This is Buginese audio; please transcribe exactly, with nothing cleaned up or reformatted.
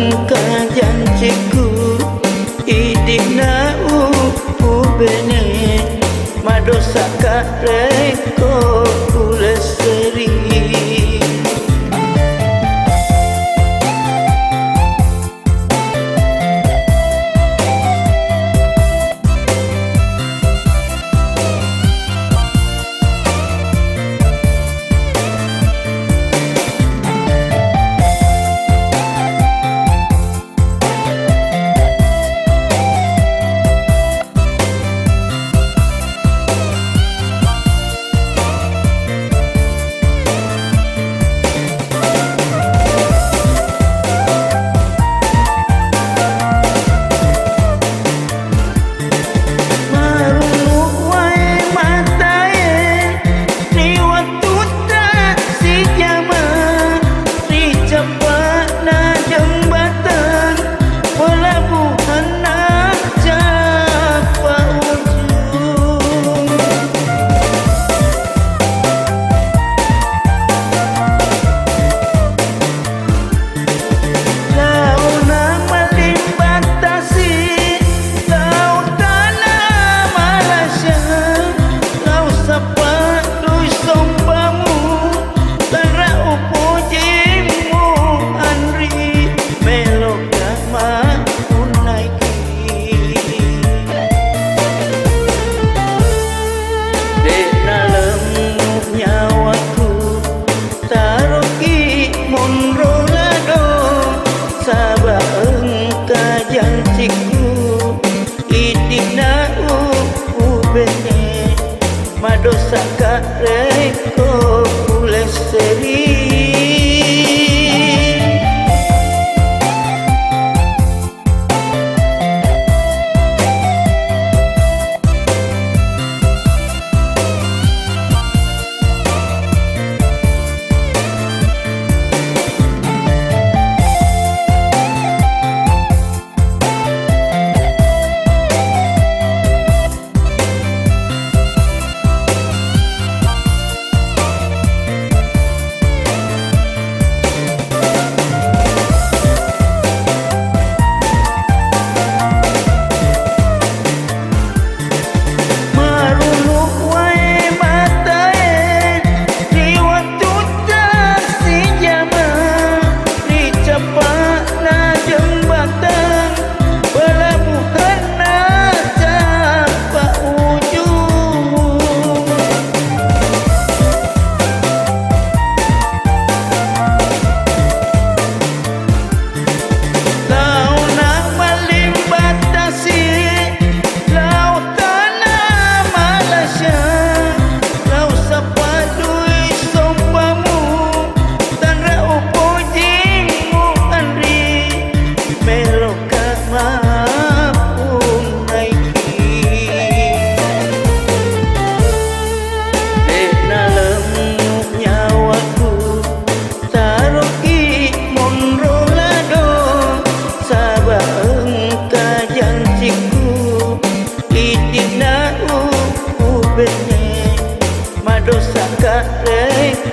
Engka jancikku, idi'na upubene, madosaka rekko ulesseri. Marunnu wae matae ri wettutta sijama ri ceppa'na jembatang pelabuhanna Cappa Ujung. Laona mallimbang tasi, lao tana Malaysia, lao sappa dui sombamu, tanra upojimmu anri, meloka ma punnaiki. De'na lemmu nyawaku, taroki monro lado, saba engka jancikku, idi'na upubene, madosaka rekko ulesseri. Marunnu wae matae ri wettutta sijama ri ceppa'na jembatang pelabuhanna Cappa Ujung. Laona mallimbang tasi, lao tana Malaysia, lao sappa dui sombamu, tanra upojimmu anri, meloka mappunnaiki. De'na lemmu nyawaku, taroki monro lado, saba engka jancikku, idi'na upubene, madosaka rekko